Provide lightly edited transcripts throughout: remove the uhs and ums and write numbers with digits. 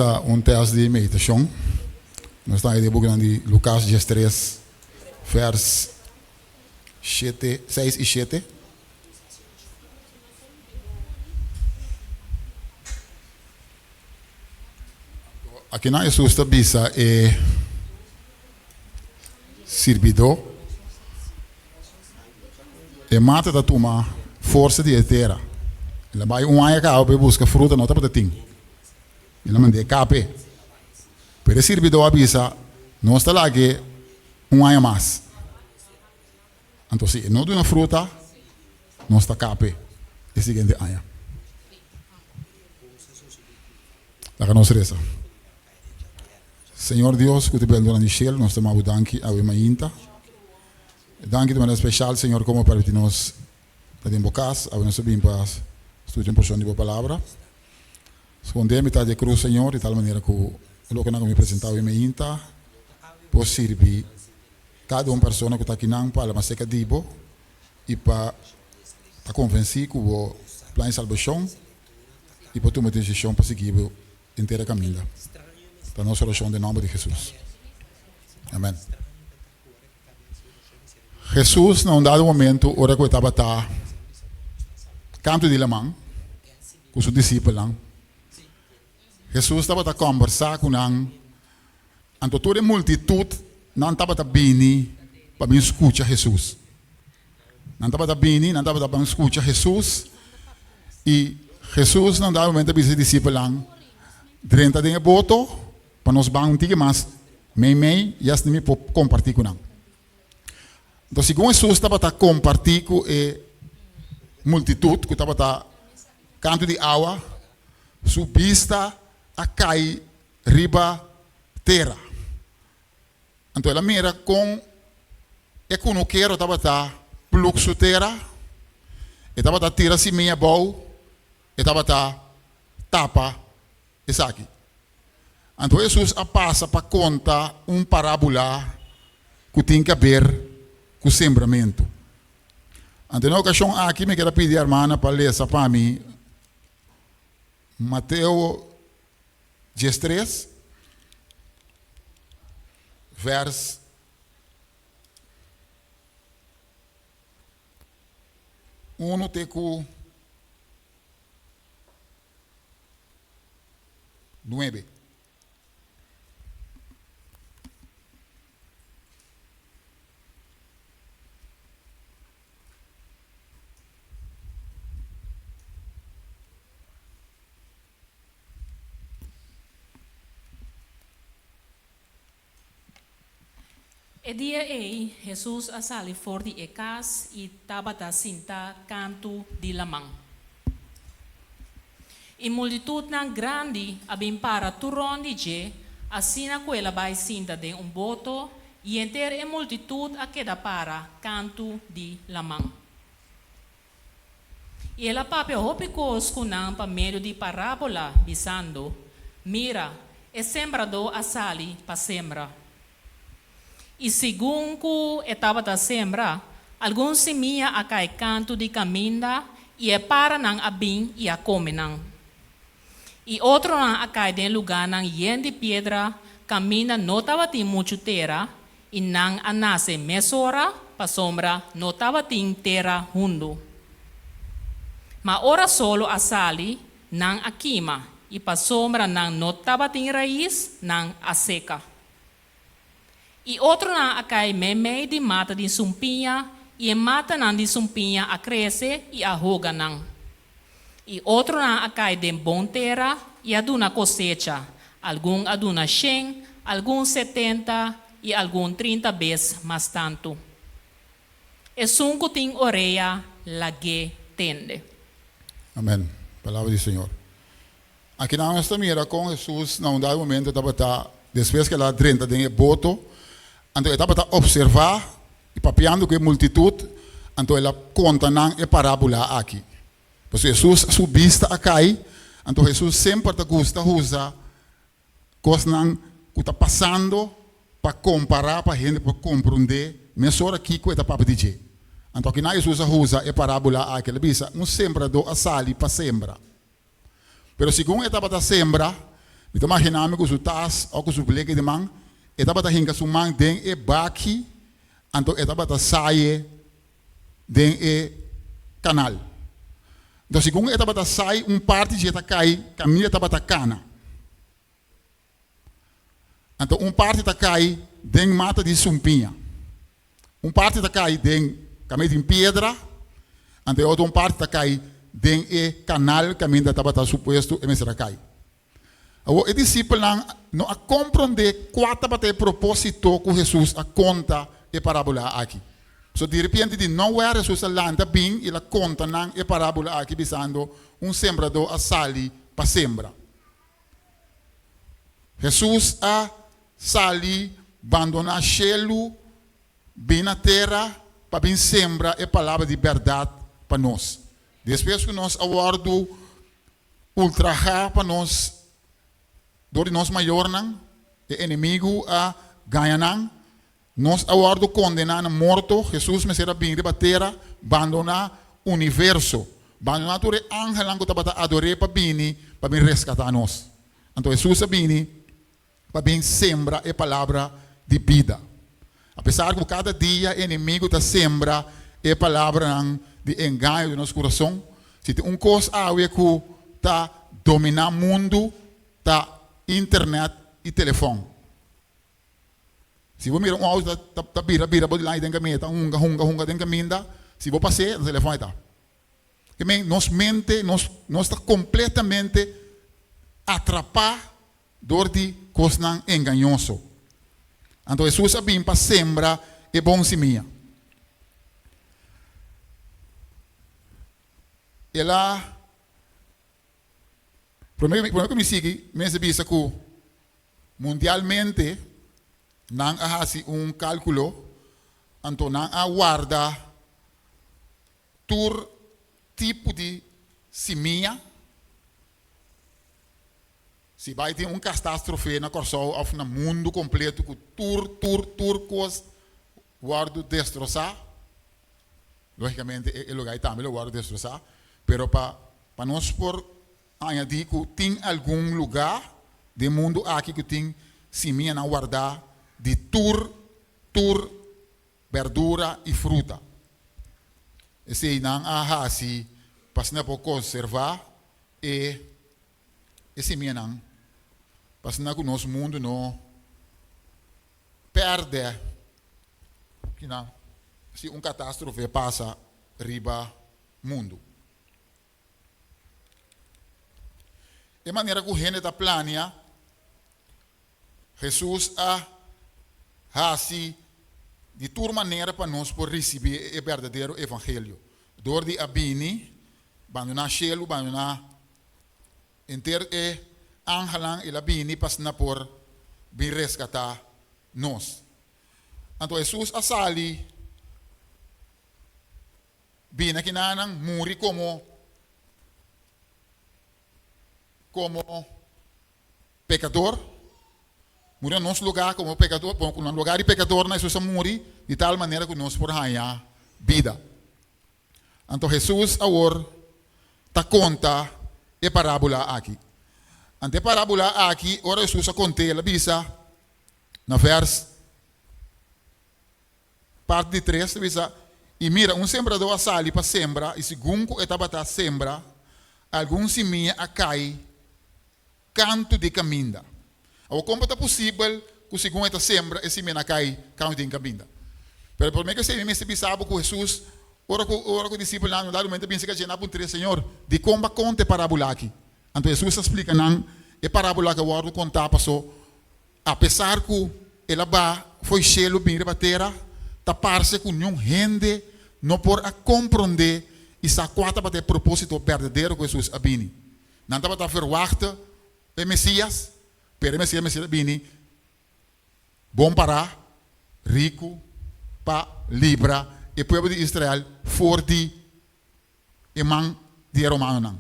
Ta un tèst di meditashon. Nos ta haña den e bukinan di Lukas diestres, vèrs shete, seis i shete. Akinan Hesus ta bisa e sirbidó, E mata ta tuma forsa di e tera. El a bai un aña kaba pa e buska fruta, no tabata tin. El a mand'é kap'é. Pero e sirbidó a bisa, Nos ta lag'é un aña mas. Anto si e no duna fruta, nos ta kap'é e siguiente aña. Laga nos resa. Señor Dios ku ta bel duna di shelu, nos ta maba bo danki awe mainta. Danki di manera speshal, Señor, komo permití nos ta den bo kas. Awe nos ta bin pa studia un porshon di bo palabra. Skondé mitad di e krus, Señor, di tal manera ku e lokenan ku mi presentá awe meinta por sirbi kada un persona ku ta akinan pa alma serka di bo i pa ta konvensí ku bo plan di salbashon i por tuma desishon pa sigui bo henter e kaminda. Ta nos orashon den nòmber di Hesus. Amèn. Hesus na un dado momento ora ku e tabata kantu di laman ku su disipelnan, Hesus tabata kòmbersá ku nan, anto tur e multitut nan tabata bini pa bin skucha Hesus. Nan tabata bini, nan tabata ban skucha Hesus, i Hesus na un dado momento a bisa e disipelnan, Drenta den e boto pa nos ban un tiki mas meimei i asina mi por kompartí ku nan. Enton, segun Hesus tabata kompartí ku e multitut ku tabata kantu di awa, su bista a kai riba tera. Anto el a mira kon e kunukero tabata plug su tera, e tabata tira simia abou, e tabata tapa esaki. Anto Hesus a pasa pa konta un parábula ku tin ke aber ku sembramentu. Anto na e okashon aki mi kier a pidi hermana pa lesa pa mi Mateo diestres, vèrs unu te ku nuebe. E dia ei Hesus a sali for di e kas i tabata sintá kantu di laman. I multitutnan grandi a bin para tur rònt di dje, asina ku el a bai sinta den un boto, i henter e multitut a keda para kantu di laman. I el a papia hopi kos ku nan pa medio di parábola, bisando, Mira, e sembradó a sali pa sembra. I segun ku e tabata sembra, algun simia a kai kantu di kaminda i e paranan a bin i a kome nan. I otronan a kai den lugánan yen di piedra kaminda no tabatin muchu tera, i nan a nase mesora pasobra no tabatin tera hundu. Ma ora solo a sali, nan a kima, i pasobra nan no tabatin rais, nan a seka. I otronan a kai meimei di mata di sumpiña, i e matanan di sumpiña a krese i a hoga nan. I otronan a kai den bon tera i a duna kosecha, algun a duna shen, algun setenta i algun trinta bes mas tantu. Esun ku tin orea, lag'é tende. Amen. Palabra di Señor. Akinan nos ta mira kon Hesus na un dado momento tabata, despues ku el a drenta den e boto, anto e tabata opservá i papiando ku e multitut, anto el a konta nan e parábula aki. Pasobra Hesus su bista a kai, anto Hesus semper ta gusta usa kosnan ku ta pasando pa kompará pa hende por komprondé mesora kiko e ta papia di dje. Anto akinan Hesus a usa e parábula aki, el a bisa, Un sembradó a sali pa sembra. Pero segun e tabata sembra, Mi ta imaginá mi ku su tas òf ku su bleki den man, e tabata hinka su man den e baki, anto e tabata saye den e kanal. Anto segun e tabata sai, un parti dje ta kai kaminda e tabata kana. Anto un parti ta kai den mata di sumpiña. Un parti ta kai den kaminda tin piedra, anto e otro un parti ta kai den e kanal kaminda tabata supuesto e mester a kai. Awor e disipelnan no a komprondé kua tabata e propósito ku Hesus a konta e parábola aki. So diripiente di nowhere Hesus a lanta bin i el a konta nan e parábola aki bisando, Un sembradó a sali pa sembra. Hesus a sali bandoná shelu bin na tera pa bin sembra e palabra di bèrdat pa nos. Despues ku nos a wòrdu ultrahá pa nos dor di nos mayornan, e enemigu a gaña nan, nos a wòrdu kondená na morto, Hesus mester a bin riba tera, bandoná universo, bandoná tur e angelnan ku tabata ador'é pa bini pa bin reskatá nos. Anto Hesus a bini pa bin sembra e palabra di bida. Apesar ku kada dia e enemigu ta sembra e palabranan di engaño den nos kurason, si tin un kos awe ku ta dominá mundu ta internet i telefòn. Si bo mira un outo ta ta bira bira bo dilanti den kaminda, ta hunga hunga hunga den kaminda, si bo pas'é, na telefòn e ta. Ke men nos mente, nos nos ta kompletamente atrapá dor di kosnan engañoso. Anto Hesus a bin pa sembra e bon simia. El a Prome prome ku mi sigui, mi mester bisa ku mundialmente nan a hasi un kalkulo, anto nan a warda tur tipo di simia. Si bai tin un kastastrofe na Kòrsou òf na mundu kompleto ku tur tur tur kos wòrdu destrosá, lógikamente e lugá ei tambe lo wòrdu destrosá, pero pa pa nos por añadí ku tin algun lugá den mundu aki ku tin simianan wardá di tur tur berdura i fruta. Esei nan a hasi pa asina por konservá e e simianan, pa asina ku nos mundu no pèrdè kinan si un katastrofe pasa riba mundu. E manera ku hende ta plania, Hesus a hasi di tur manera pa nos por risibí e berdadero evangelio. Dor di a bini, bandoná shelu, bandoná henter e angelnan, el a bini pa asina por bin reskatá nos. Anto Hesus a sali bini akinanan muri komo komo pekador, muri na nos lugá komo pekador, na lugá di pekadornan Hesus a muri di tal manera ku nos por haña bida. Anto Hesus awor ta konta e parábola aki. Anto e parábola aki, ora Hesus a kont'é, el a bisa na vèrs parti di tres, ta bisa, I mira, un sembradó a sali pa sembra, i segun ku e tabata sembra, algun simia a kai kantu di kaminda. Awor, kon por ta posibel ku segun e ta sembra, e simia na kai kantu di kaminda? Pero promé ku esei, mi mester bisa bo ku Hesus, ora ku ora ku disipelnan no dado momento a binse ka dje, nan a puntr'é, Señor, dikon bo a konta e parábola aki? Anto Hesus a splika nan e parábola ku a wòrdu kontá pasó apesar ku el a baha fo'i shelu bin riba tera, ta parse ku niun hende no por a komprondé i sa kua tabata e propósito berdadero ku Hesus a bini. Nan tabata verwachta e Mesias, pero e Mesias mester a bini bon pará, riku, pa libra e pueblo di Israel for di e man di e romanonan.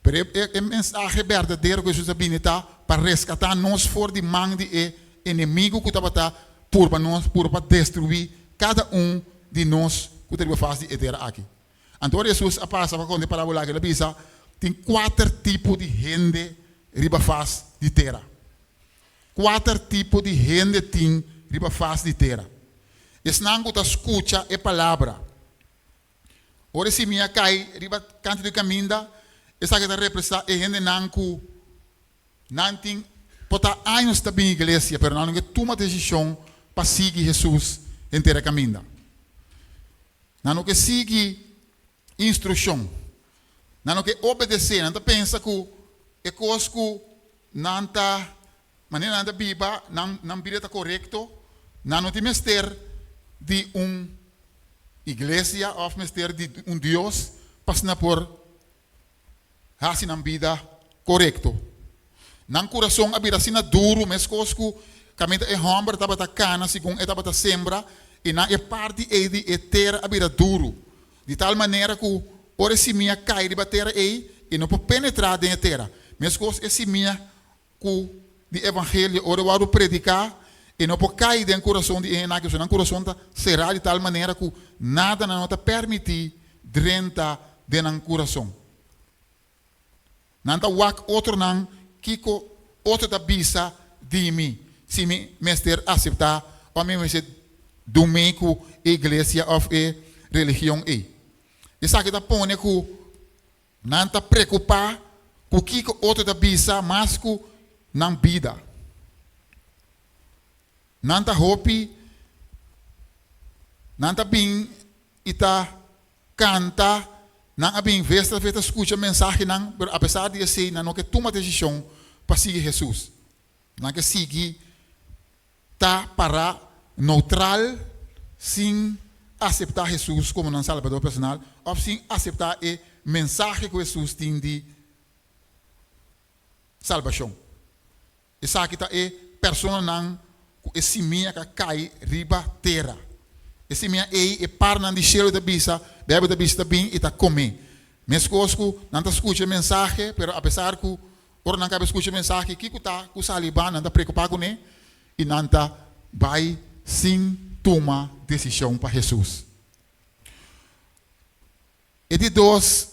Pero e e mensahe berdadero ku Hesus a bini ta pa reskatá nos for di man di e enemigu ku tabata purba nos, purba pa destruí kada un di nos ku ta riba fas di e tera aki. Anto ora Hesus a pasa pa konta e parabola aki, el a bisa, Tin kuater tipo di hende riba fas di tera. Kuater tipo di hende tin riba fas di tera. Esnan ku ta skucha e palabra. Ora e simia kai riba kantu di kaminda, esaki ta represá e hendenan ku nan tin por ta años ta bin iglesia, pero nan no ke tuma desishon pa sigui Hesus henter e kaminda. Nan no ke sigui instrukshon. Nan no ke obedesé. Nan ta pensa ku e kos ku nan ta, manera nan ta biba, nan nan bida ta korekto. Nan no tin mester di un iglesia òf mester di un Dios pa asina por hasi nan bida korekto. Nan kurason a bira asina duru meskos ku kaminda e hòmber tabata kana segun e tabata sembra, i nan e parti ei di e tera a bira duru, di tal manera ku ora e simia kai riba tera ei, e no por penetrá den e tera. Meskos e simia ku di evangelio ora e wòrdu prediká, e no por kai den kurason di e hendenan aki, pasobra nan kurason ta será di tal manera ku nada nan no ta permití drenta den nan kurason. Nan ta wak otronan kiko otro ta bisa di mi, si mi mester aseptá òf mi mester dumí ku e iglesia òf e religion ei. Esaki ta pone ku nan ta preokupá ku kiko otro ta bisa mas ku nan bida. Nan ta hopi, nan ta bin i ta kanta, nan a bin ves tras ves ta skucha mensahenan, pero apesar di esei nan no ke tuma desishon pa sigui Hesus. Nan ke sigui ta pará neutral sin aseptá Hesus komo nan Salbador personal òf sin aseptá e mensahe ku Hesus tin di salbashon. Esaki ta e personanan ku e simia ka kai riba tera. E simia ei e parnan di shelu ta bisa, Beibel ta bisa ta bin i ta kom'é. Meskos ku nan ta skucha e mensahe, pero apesar ku ora nan kaba skucha e mensahe, kiko ta ku sali ban, nan ta preokupá kuné i nan ta bai sin tuma desishon pa Hesus. E di dos.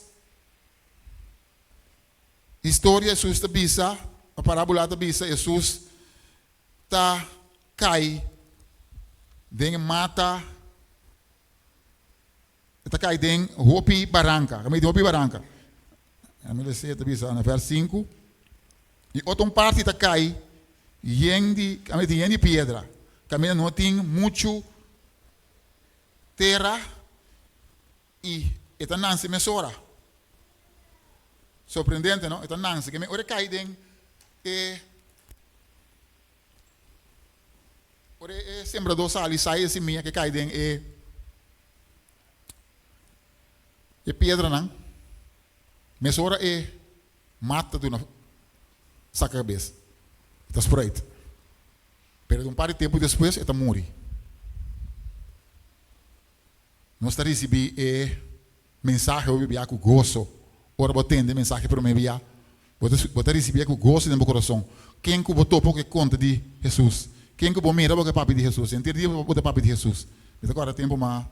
Historia Hesus ta bisa, a parábola ta bisa, Hesus ta kai den e mata, e ta kai den hopi baranka, den hopi baranka. Mi lesa e ta bisa na vers sinku, i otro un parti ta kai yen di, yen di piedra, kaminda no tin muchu tera. I e ta nanse mesora. Sorprendente, no? E ta nanse. Ke men ora e kai den e ora e sembradó sali sai e simia ke kai den e e piedranan, mesora e mat ta duna saka kabes. E ta spruit. Pero un par di tempu despues e ta muri. Nos ta risibí e mensahe hopi bia ku goso. Ora bo tende e mensahe promé bia, bo ta bo ta risibí e ku goso den bo kurason. Ken ku bo topa ku e konta di Hesus? Ken ku bo mira bo ke papia di Hesus? Henter dia bo ta papia di Hesus. Mi ta kòrda tempu m'a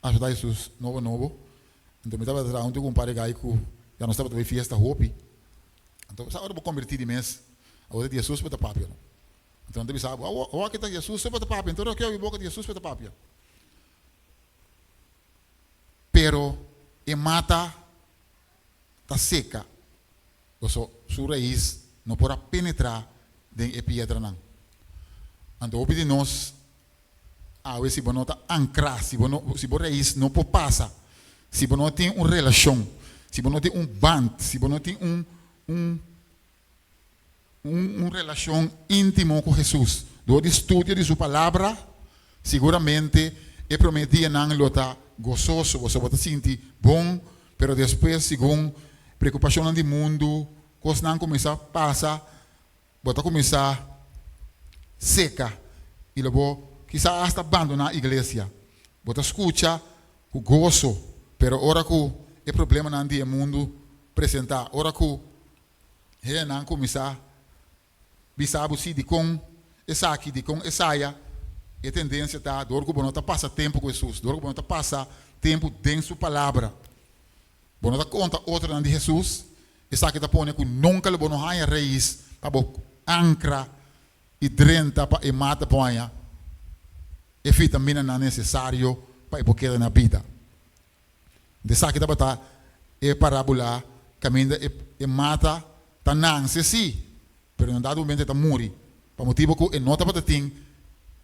aseptá Hesus nobo nobo. Anto mi tabata traha huntu ku un par di gai ku ya nos tabata bai fiesta hopi. Anto sa ora bo kombertí di mes, awor ta di Hesus bo ta papia no. Anto nan ta bisa bo, awor awor aki ta Hesus so bo ta papia. Anto ora ke obi boka di Hesus bo ta papia. Pero e mata ta seka, paso su rais no por a penetrá den e piedranan. Anto hopi di nos awe si bo no ta ankrá, si bo no, si bo rais no por pasa, si bo no tin un relashon, si bo no tin un band, si bo no tin un un Un relashon íntimo ku Hesus dor di studia di su Palabra, siguramente e promé dianan lo ta gososo, boso bo ta sinti bon, pero despues segun preokupashonnan di mundu, kosnan kuminsá pasa, bo ta kuminsá seka i lo bo kisa asta bandoná iglesia. Bo ta skucha ku goso, pero ora ku e problemanan di e mundu presentá, ora ku Hendenan kuminsá bisa bo si dikon esaki, dikon esaya. E tendensia ta dor ku bo no ta pasa tempu ku Hesus, dor ku bo no ta pasa tempu den su Palabra, bo no ta konta otronan di Hesus. Esaki ta pone ku nunka lo bo no haña rais pa bo ankra i drenta pa e mata por haña e vitaminanan nesesario pa e por keda na bida. Esaki tabata e parábola kaminda e mata ta nanse sí, pero na un dado momento e ta muri pa motibu ku e no tabata tin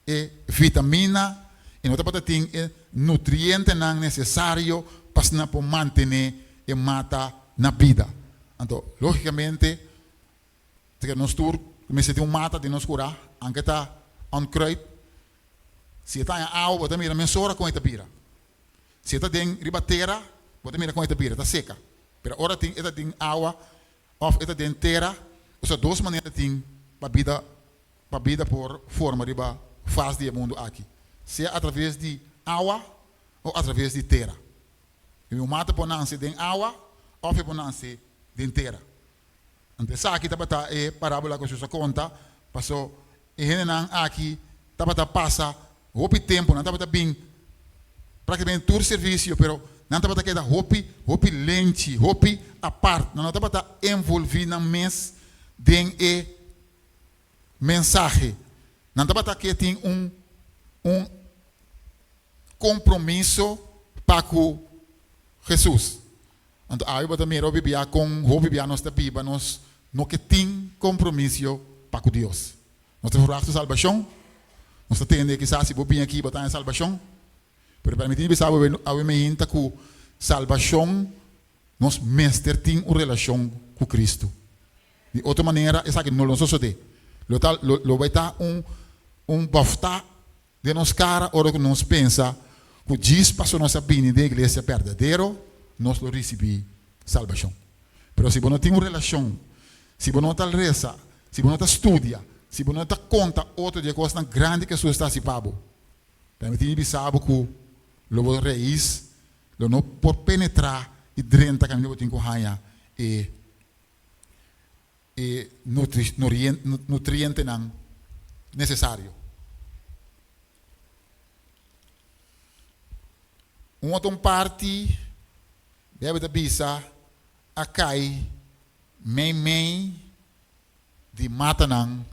e vitamina, e no tabata tin e nutrientenan nesesario pa asina por mantené e mata na bida. Anto, lógikamente, nos tur mester tin un mata den nos kurá, anke ta onkruid. Si e ta haña awa, bo ta mira mesora kon e ta bira. Si e ta den riba tera, bo ta mira kon e ta bira, e ta seka. Pero ora tin e ta den awa òf e ta den tera, osea dos manera tin pa bida pa bida por forma riba fas di e mundu aki, sea atraves di awa o atraves di tera. E un mata por nanse den awa òf e por nanse den tera. Anto esaki tabata e parábola ku Hesus a konta, paso e hendenan aki tabata pasa hopi tempu, nan tabata bin práktikamente tur servisio, pero nan tabata keda hopi, hopi lenchi, hopi apart, nan no tabata envolví nan mes den e mensahe. Nan tabata ke tin un un kompromiso pa ku Hesus. Anto awe bo ta mira hopi bia kon hopi bia nos ta biba, nos no ke tin kompromisio pa ku Dios. Nos ta verwachta salbashon, nos ta tende kisas si bo bini aki bo ta haña salbashon, pero permití mi bisa bo awe meinta ku salbashon nos mester tin un relashon ku Kristu. Di otro manera esaki no lo sosodé. Lo ta lo bai ta un un bòftá Den nos kara ora ku nos pensa ku djis paso nos a bini den iglesia berdadero, nos lo risibí salbashon. Pero si bo no tin un relashon, si bo no ta resa, si bo no ta studia, si bo no ta konta otro di e kosnan grandi ku Hesus ta hasi pa bo, permití mi bisa bo ku lo bo reis lo no por penetrá i drenta kaminda bo tin ku haña e e nutrientenan nesesario. Un otro parti Bijbel ta bisa a kai meimei di matanan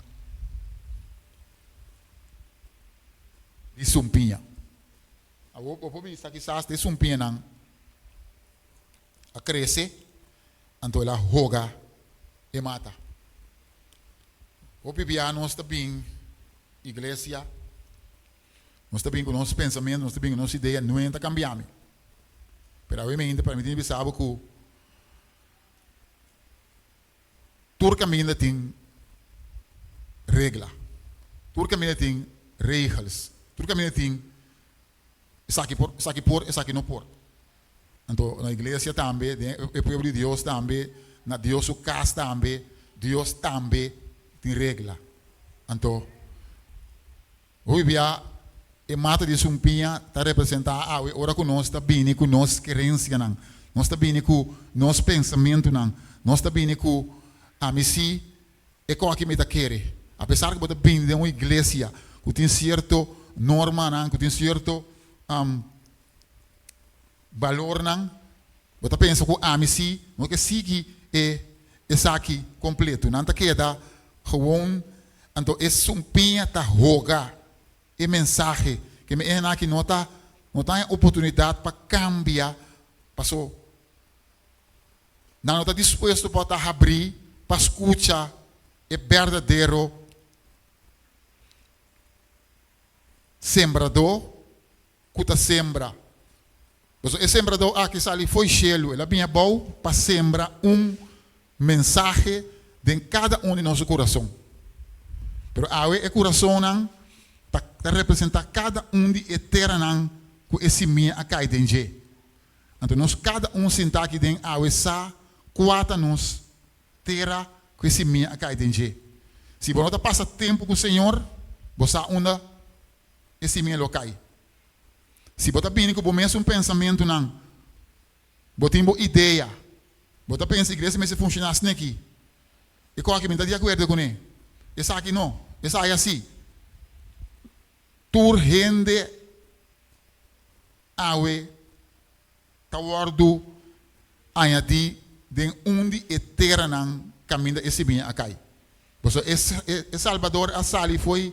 di sumpiña. Awor bo por bisa kisas e sumpiñanan a krese, anto el a hoga e mata. Hopi bia nos ta bin iglesia, nos ta bin ku nos pensamentu, nos ta bin ku nos idea, nuen ta kambia mi. Pero awe mi ainda permiti mi bisa bo ku tur kaminda tin regla, tur kaminda tin regels, tur kaminda tin esaki por, esaki por, esaki no por. Anto na iglesia tambe, den e pueblo di Dios tambe, na Dios su kas tambe, Dios tambe tin regla. Anto, hopi bia e mata di sumpiña ta representá awe ora ku nos ta bini ku nos kerensianan, nos ta bini ku nos pensamentunan, nos ta bini ku ami si e koki mi ta kere. Apesar ku bo ta bini den un iglesia ku tin sierto normanan, ku tin sierto Balornan, Bo ta pensa ku ami si no ke sigui e esaki kompletu. Nan ta keda gewoon, anto e sumpiña ta hoga e mensahe ke mi ehennan aki no ta no ta haña oportunidat pa kambia paso nan no ta dispuesto pa ta habrí pa skucha e berdadero sembradó ku ta sembra. Pasobra e sembradó aki sali fo'i shelu, el a bini abou pa sembra un mensahe den kada un di nos su kurason. Pero awe e kurasonnan ta ta representá kada un di e teranan ku e simia a kai den dje. Anto nos kada un sintá aki den awe sa kua ta nos tera ku e simia a kai den dje. Si bo no ta pasa tempu ku Señor, bo sa unda e simia lo kai. Si bo ta bini ku bo mesun pensamentunan, bo tin bo idea, bo ta pensa iglesia mester funshoná asina aki, e koki mi ta di akuerdo kuné, esaki no, esaki asi. Tur hende awe ta wòrdu añadí. den un di e teranan kaminda e simia a kai. Pasobra e Salbador a sali fo'i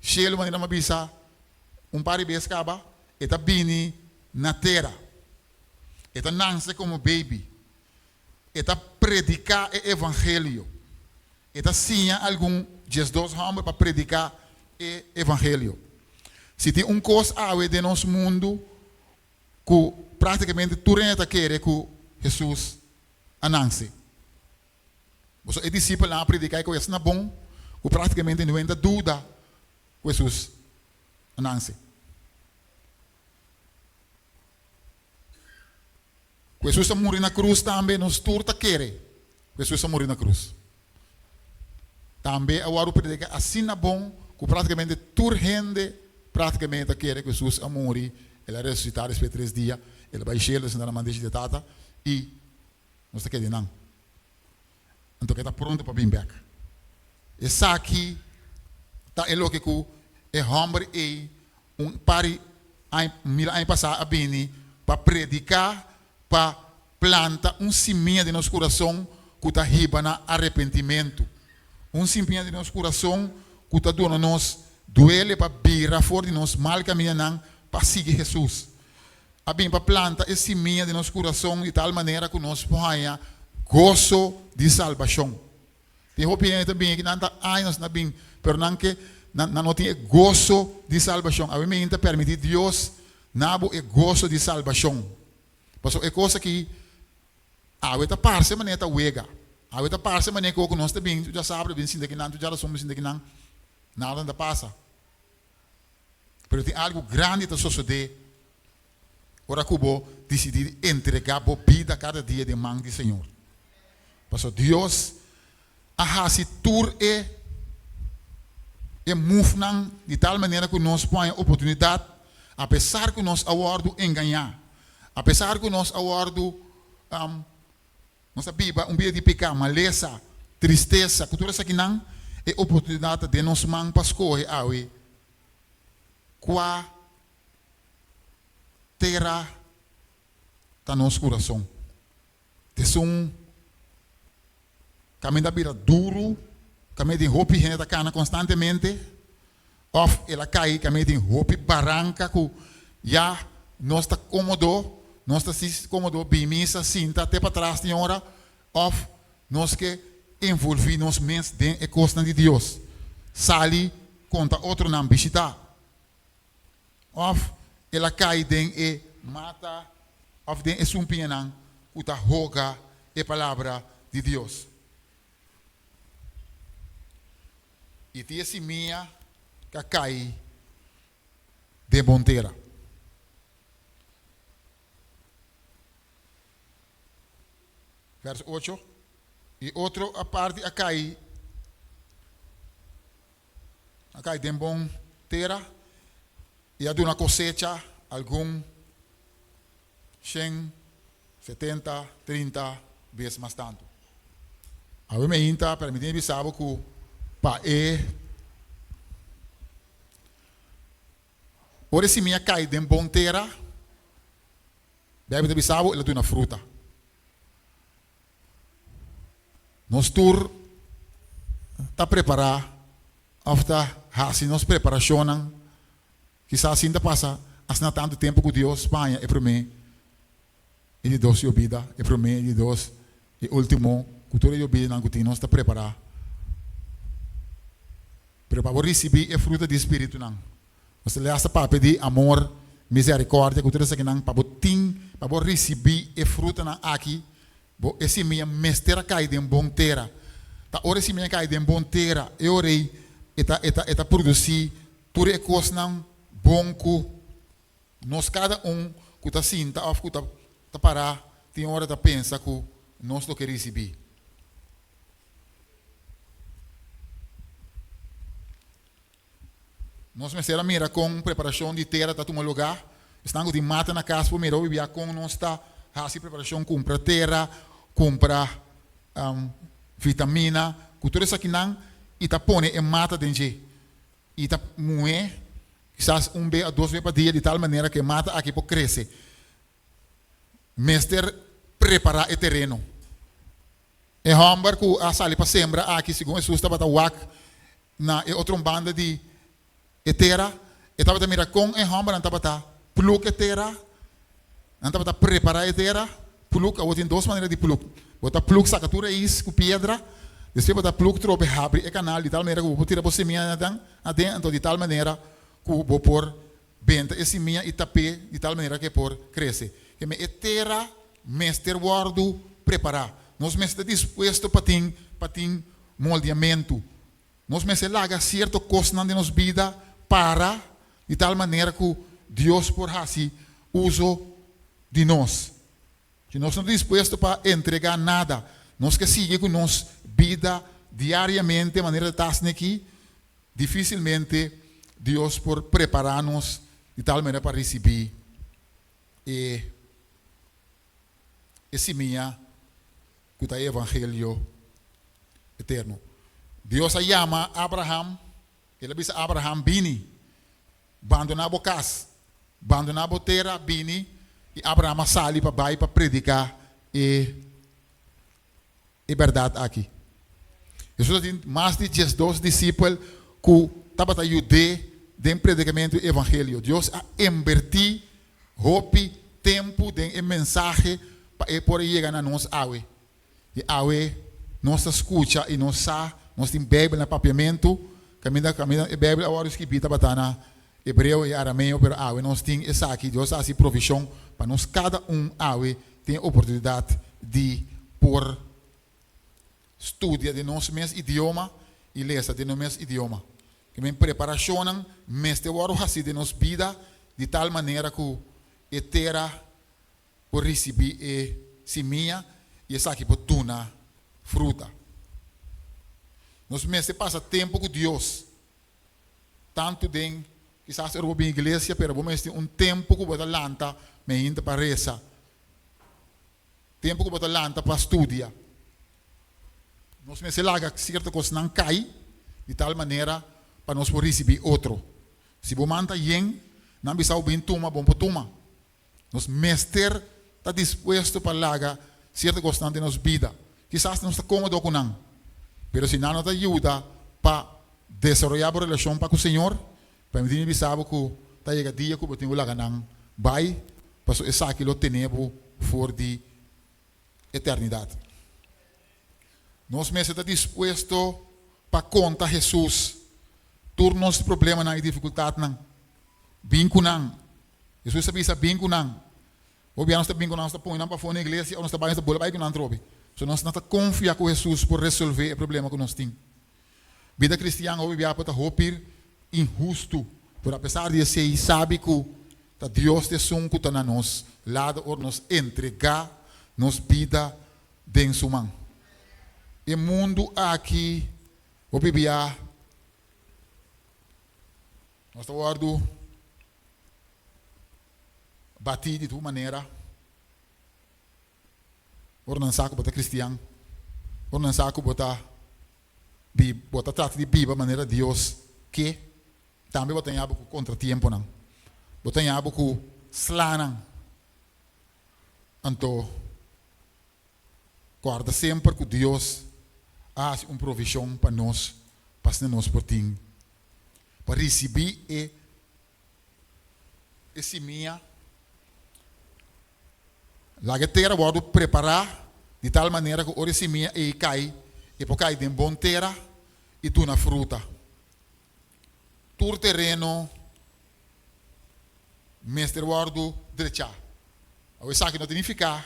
shelu, manera mi a bisa un par di bes kaba, e ta bini na tera. E ta nanse komo beibi. E ta prediká e evangelio. E ta siña algun diesdos hòmber pa prediká e evangelio. Si tin un kos awe den nos mundu ku práktikamente tur hende ta kere ku Hesus a nanse. Boso e disipelnan a prediká e kos asina bon ku práktikamente no hende ta duda ku Hesus a nanse. Ku Hesus a muri na krus tambe nos tur ta kere ku Hesus a muri na krus. Tambe a wòrdu prediká asina bon ku práktikamente tur hende práktikamente ta kere ku Hesus a muri, el a resusitá despues di tres dia, el a bai shelu, el a sinta na man derechi di e Tata i nos ta kere nan. Anto ke ta pronto pa bin bek. Esaki ta e loke ku e hòmber ei un par di aña, mil aña pasá a bini pa prediká, pa planta un simia den nos kurason ku ta hiba na arepentimentu. Un simia den nos kurason ku ta duna nos duele pa bira for di nos mal kamindanan pa sigui Hesus. A bin pa planta e simia den nos kurason di tal manera ku nos por haña goso di salbashon. Tin hopi hende ta bin aki, nan ta años na bin, pero nan ke, nan no tin e goso di salbashon. Awe mi ta permití Dios na bo e goso di salbashon. Pasobra e kos aki awe ta parse manera ta wega. Awe ta parse manera ku nos ta bin, tur djasabra bin sinta kinan, tur djarason bin sinta kinan, nada no ta pasa. Pero tin algu grandi ta sosodé ora ku bo disidí di entregá bo bida kada dia den man di Señor. Pasobra Dios a hasi tur e e mufnan di tal manera ku nos por haña oportunidat, apesar ku nos a wòrdu engañá, apesar ku nos a wòrdu nos a biba un bida di piká, malesa, tristesa, ku tur esakinan, e oportunidat ta den nos man pa skohe awe kua tera ta nos kurason. Esun kaminda a bira duru, kaminda tin hopi hende ta kana konstantemente, òf el a kai kaminda tin hopi baranka ku ya nos ta kómodo, nos ta si kómodo bin misa, sinta te patras tin ora, òf nos ke envolví nos mes den e kosnan di Dios, sali konta otronan, bishitá. Òf el a kai den e mata òf den e sumpiñanan ku ta hoga e palabra di Dios. I tin e simia ku a kai den bon tera. Vers ocho, I otro parti a kai. A kai den bon tera i a duna kosecha algun shen, setenta, trinta bes mas tantu. Awe mi ainta permití mi bisa bo ku pa e ora e simia kai den bon tera, Beibel ta bisa bo el a duna fruta. Nos tur ta prepará òf ta hasi nos preparashonnan, kisas sin ta pasa asina tantu tempu ku Dios pa haña e promé i di dos yobida, e promé i di dos i último, ku tur e yobidanan ku tin nos ta prepará. Pero pa bo risibí e fruta di spiritunan, Nos ta lesa papia di amor, misericordia ku tur esakinan pa bo tin, pa bo risibí e frutanan aki, bo e simia mester a kai den bon tera. Ta ora e simia kai den bon tera, e ora ei e ta e ta e ta produsí tur e kosnan bon ku nos kada un ku ta sinta òf ku ta ta pará tin ora ta pensa ku nos lo ke risibí. Nos mester a mira kon preparashon di tera ta tuma lugá. Esnan ku tin mata na kas por mira hopi bia kon nos ta hasi preparashon, kumpra tera, kumpra vitamina, ku tur esakinan i ta pone e mata den dje. I ta muhé kisas un be o dos be pa dia di tal manera ku e mata aki por krese. Mester prepará e tereno. E hòmber ku a sali pa sembra aki, segun Hesus tabata wak na e otro banda di e tera, e tabata mira kon e hòmbernan tabata pluk e tera, nan tabata prepará e tera. Pluk, awor tin dos manera di pluk. Bo ta pluk saka tur rais ku piedra, despues bo ta pluk trobe habri e kanal di tal manera ku bo por tira bo semianan aden, anto di tal manera ku bo por benta e simia i tap'é di tal manera ku e por krese. Keme e tera mester wòrdu prepará. Nos mester ta dispuesto pa tin pa tin moldeamentu. Nos mester laga sierto kosnan den nos bida para di tal manera ku Dios por hasi uso di nos. Si nos no ta dispuesto pa entregá nada, nos ke sigui ku nos bida diariamente manera ta asina aki, Difísilmente Dios por prepará nos di tal manera pa risibí e e simia ku ta e evangelio eterno. Dios a yama Abraham, El a bisa Abraham, Bini, bandoná bo kas, bandoná bo tera, bini. I Abraham a sali pa bai pa prediká e e bèrdat aki. Hesus a tin mas di diesdos disipel ku tabata yud'é den predikamentu e evangelio. Dios a inbertí hopi tempu den e mensahe pa e por a yega na nos awe. I awe nos ta skucha i nos sa, nos tin Beibel na papiamentu, kaminda kaminda e Beibel a wòrdu skibí tabata na hebreo i arameo, pero awe nos tin esaki. Dios a hasi provishon pa nos kada un awe tin e oportunidat di por studia den nos mes idioma i lesa den nos mes idioma. Ke men preparashonnan mester wòrdu hasi den nos bida di tal manera ku e tera por risibí e simia i esaki por duna fruta. Nos mester pasa tempu ku Dios Tantu den, kisas ora bo bin iglesia, pero bo mester un tempu ku bo ta lanta meinta pa resa, tempu ku bo ta lanta pa studia. Nos mester laga sierto kosnan kai di tal manera pa nos por risibí otro. Si bo man ta yen, nan bisa bo bin tuma, bo por tuma. Nos mester ta dispuesto pa laga sierto kosnan den nos bida. Kisas nos ta kómodo ku nan, pero si nan no ta yuda pa desaroyá bo relashon pa ku Señor, permití mi bisa bo ku ta yega dia ku bo tin ku laga nan bai, pasobra esaki lo tene bo for di eternidat. Nos mester ta dispuesto pa konta Hesus tur nos problemanan i difikultatnan. Bin ku nan. Hesus a bisa, Bin ku nan. Hopi bia nos ta bin ku nan, nos ta pone nan pafó na iglesia òf nos ta bai, nos ta bula bai ku nan atrobe. So nos no ta konfia ku Hesus por resolvé e problema ku nos tin. Bida kristian hopi bia por ta hopi inhustu, pero apesar di esei sabi ku ta Dios ta esun ku ta na nos lado ora nos entregá nos bida den su man. E mundu aki hopi bia nos ta wòrdu batí di tur manera. Ora nan sa ku bo ta kristian, ora nan sa ku bo ta bo ta trata di biba manera Dios ke, tambe bo ta haña bo ku kontratiemponan, bo ta haña bo ku slanan. Anto, kòrda semper ku Dios a hasi un provishon pa nos pa asina nos por tin pa risibí e e simia. Laga e tera wòrdu prepará di tal manera ku ora e simia ei kai, e por kai den bon tera i duna fruta. Tur tereno mester wòrdu drechá. Awor esaki no ta nifiká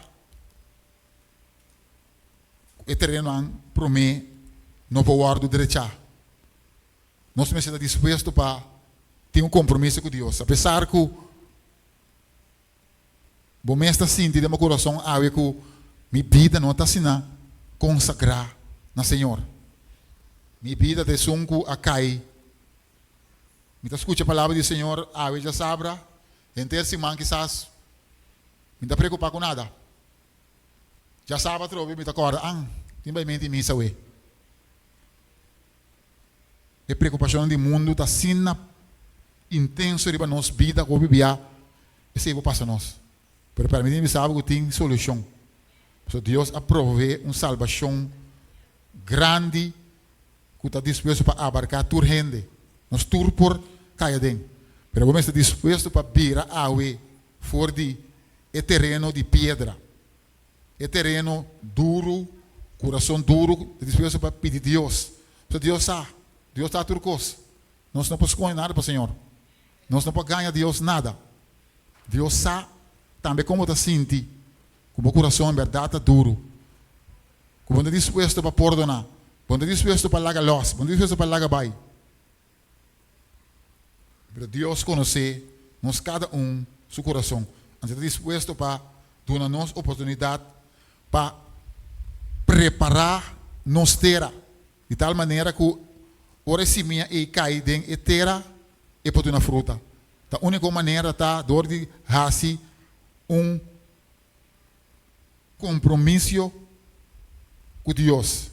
ku e terenonan promé no por wòrdu drechá. Nos mester ta dispuesto pa tin un kompromiso ku Dios, apesar ku bo mes ta sinti den bo kurason awe ku mi bida no ta asina konsagrá na Señor. Mi bida ta esun ku a kai. Mi ta skucha palabra di Señor awe djasabra, henter siman kisas mi no ta preokupá ku nada. Djasabra atrobe mi ta kòrda, an, tin bai menti misa awe. E preokupashonnan di mundu ta asina intenso riba nos bida ku hopi bia esei por pasa nos. Pero permití mi bisa bo ku tin solushon. Pasobra Dios a proveé un salbashon. grandi ku ta dispuesto pa abarká tur hende. Nos tur por kai aden. Pero bo mester dispuesto pa bira awe for di e tereno di piedra, e tereno duru, kurason duru, ta dispuesto pa pidi Dios. Pasobra Dios sa, Dios ta tur kos. Nos no por skonde nada pa Señor. Nos no por gaña Dios nada. Dios sa tambe kon bo ta sinti ku bo kurason en bèrdat ta duru, ku bo no ta dispuesto pa pordoná, bo no ta dispuesto pa laga lòs, bo no ta dispuesto pa laga bai. Pero Dios konosé nos kada un su kurason, anto e ta dispuesto pa duna nos oportunidat pa prepará nos tera di tal manera ku ora e simia ei kai den e tera e por duna fruta. Ta úniko manera ta dor di hasi un kompromisio ku Dios.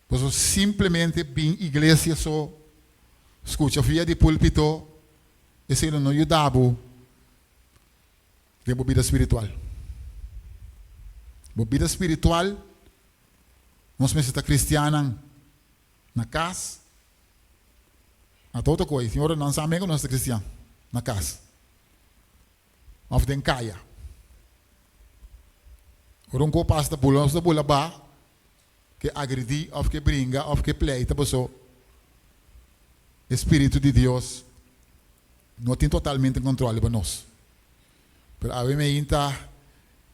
Pasobra simplemente bin iglesia so, skucha via di púlpito, esei lo no yuda bo den bo bida spiritual. Bo bida spiritual, nos mester ta kristiannan na kas, na todo kos. Tin ora nan sa men ku nos ta kristian na kas òf den kaya. Ora un kos pasa ta bula, nos ta bula ba ke agredí òf ke bringa òf ke pleita paso e spiritu di Dios no tin totalmente kontrol riba nos. Pero awe meinta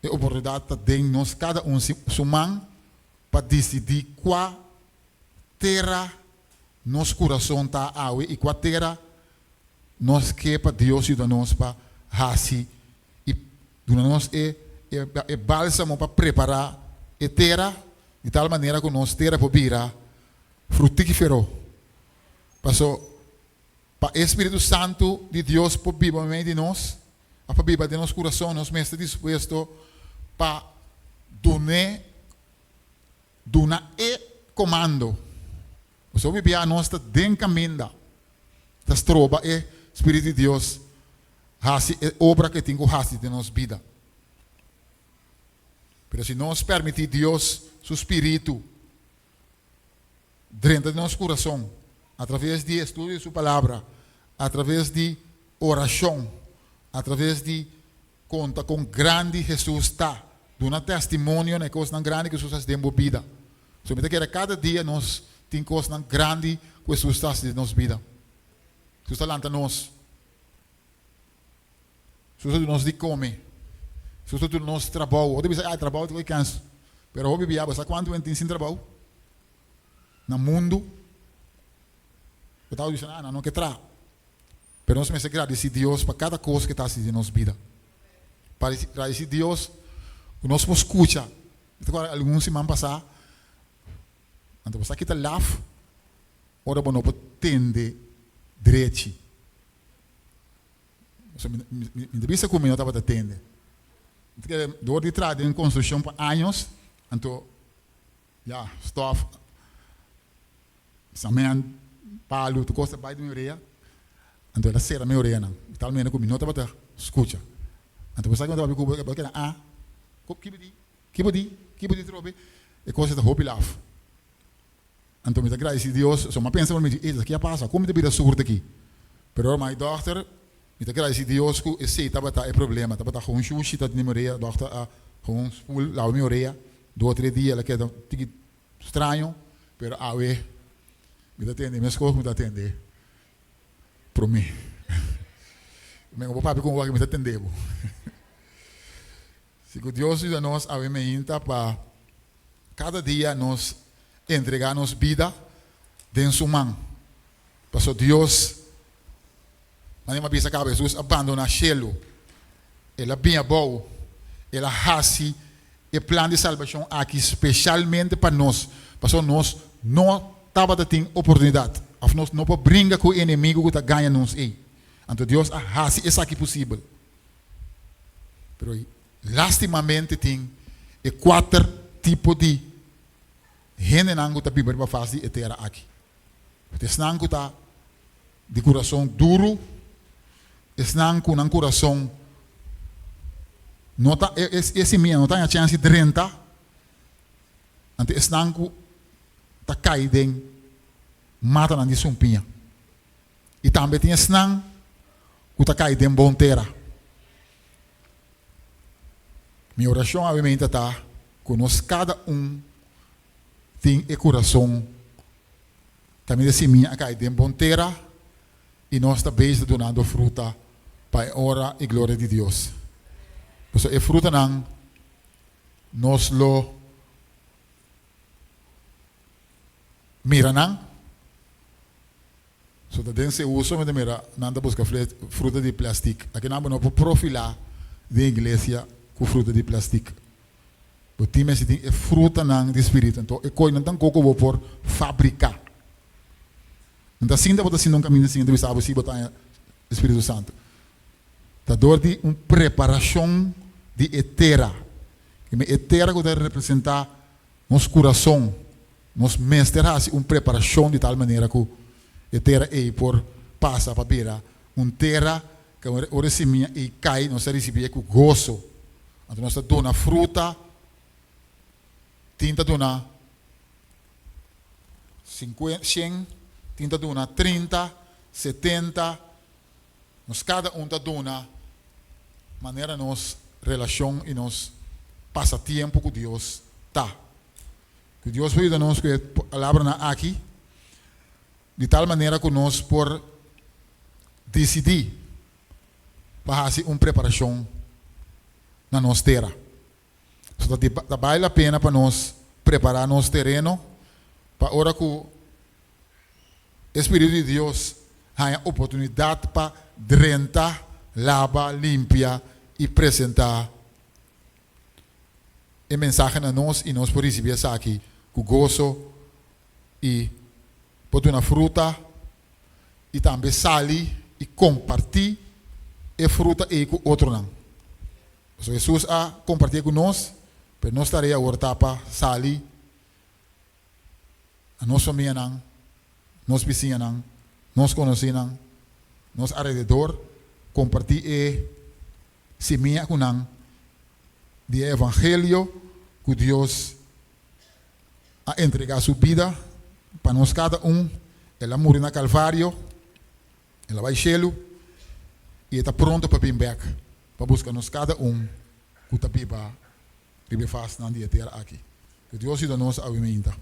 e oportunidat ta den nos kada un su man pa disidí kua tera nos kurason ta awe i kua tera nos ke pa Dios yuda nos pa hasi i duna nos e e bálsamo pa prepará e tera di tal manera ku nos tera por bira frutífero. Paso pa e spiritu santu di Dios por biba meimei di nos òf pa biba den nos kurason nos mester dispuesto pa dun'é Duna e komando. Pasobra hopi bia nos ta den kaminda ta stroba e Spiritu di Dios hasi e obra ku e tin ku hasi den nos bida. Pero si nos permití Dios su Spiritu drenta den nos kurason atraves di estudio di su Palabra, atraves di orashon, atraves di Konta kon grandi Hesus ta. Duna testimonio na e kosnan grandi ku Hesus hasi den bo bida. So mi ta kere kada dia nos tin kosnan grandi ku Hesus ta hasi den nos bida. Hesus ta lanta nos. Hesus ta duna nos di kome. Hesus ta duna nos trabou. Otro bisa, ah, trabou ta koe kens. Pero hopi bia bo sa kuantu hende tin sin trabou na mundu? Bo ta bisa, ah, nan no ke traha. Pero nos mester gradisí Dios pa kada kos ku e ta hasi den nos bida. Pa gradisí Dios ku nos por skucha. Mi ta kòrda algun siman pasá, anto bo sa kita laf ora bo no por tende drechi. Pasobra mi mi ta bisa ku mi no tabata tende. Mi ta kere dor di traha den konstrukshon pa años, anto ya stòf. Samen, palu, tur kos ta bai den mi orea. Anto el a sera mi oreanan di tal manera ku mi no tabata skucha. Anto bo sa ku mi tabata papia ku bo, bo a keda a, ki bo di? Ki bo di? Ki bo di trobe? E kos ei ta hopi laf. Anto mi ta gradisí Dios, so mi a pensa pa mi di, ey, esaki a pasa? Kon mi ta bira surdu aki? Pero ora mi dòkter, mi ta gradisí Dios ku esei tabata e problema, tabata gewoon shushi ta den mi orea, dòkter a gewoon spul laba mi orea, dos o tres dia el a keda tiki Straño, pero awe mi ta tende meskos ku mi ta tende promé. Mi bo papia ku wak mi ta tende bo. Si ku Dios yuda nos awe meinta pa kada dia nos entrega nos bida den su man. Paso Dios, manera mi a bisa kaba, Hesus a bandoná shelu, el a bin abou, el a hasi e plan di salbashon aki speshalmente pa nos, pasobra nos no tabata tin oportunidat òf nos no por bringa ku e enemigu ku ta gaña nos ei. Anto Dios a hasi esaki posibel. Pero lastimamente tin e kuater tipo di hendenan ku ta biba riba fas di e tera aki. Esnan ku ta di kurason duru, esnan ku nan kurason no ta, e simia no ta haña chèns di drenta. Anto esnan ku ta kai den matanan di sumpiña. I tambe tin esnan ku ta kai den bon tera. Mi orashon awe ta ku nos kada un tin e kurason kaminda simia a kai den bon tera i nos ta bezig dunando fruta pa e honra i gloria di Dios. Pasobra e frutanan nos lo mira nan. So ta den se uso mi ta mira nan ta buska fruta di plastic. Aki nan bo no por profila den iglesia ku fruta di plastic. Bo tin mester tin e frutanan di spiritu. Anto e koinan tankoko bo por fabrika. No ta sinta bo ta sinta un kaminda sin ta bisa bo si bo ta haña e Spiritu Santu. Ta dor di un preparashon di e tera. E tera ku ta representá nos kurason. Nos mester hasi un preparashon di tal manera ku e tera ei por pasa pa bira un tera ku ora e simia ei kai nos ta risibié ku goso. Anto nos ta duna fruta, tin ta duna shen, tin ta duna 30, 70. Nos kada un ta duna manera nos relashon i nos pasatiempo ku Dios ta. Ku Dios por yuda nos ku e palabranan aki di tal manera ku nos por disidí pa hasi un preparashon na nos tera. So ta bale la pena pa nos prepará nos tereno pa ora ku e Spiritu di Dios haña oportunidat pa drenta, laba, limpia i presentá e mensahe na nos i nos por risibí esaki ku goso i por duna fruta i tambe sali i kompartí e fruta ei ku otronan. Pasobra Hesus a kompartié ku nos, pero nos tarea awor ta pa sali na nos famianan, nos bisiñanan, nos konosínan, nos alrededor, kompartí e simia ku nan di e evangelio ku Dios a entregá su bida pa nos kada un. El a muri na Kalvario, el a bai shelu i e ta pronto pa bin bèk pa buska nos kada un ku ta biba riba e fasnan di e tera aki. Ku Dios yuda nos awe mainta.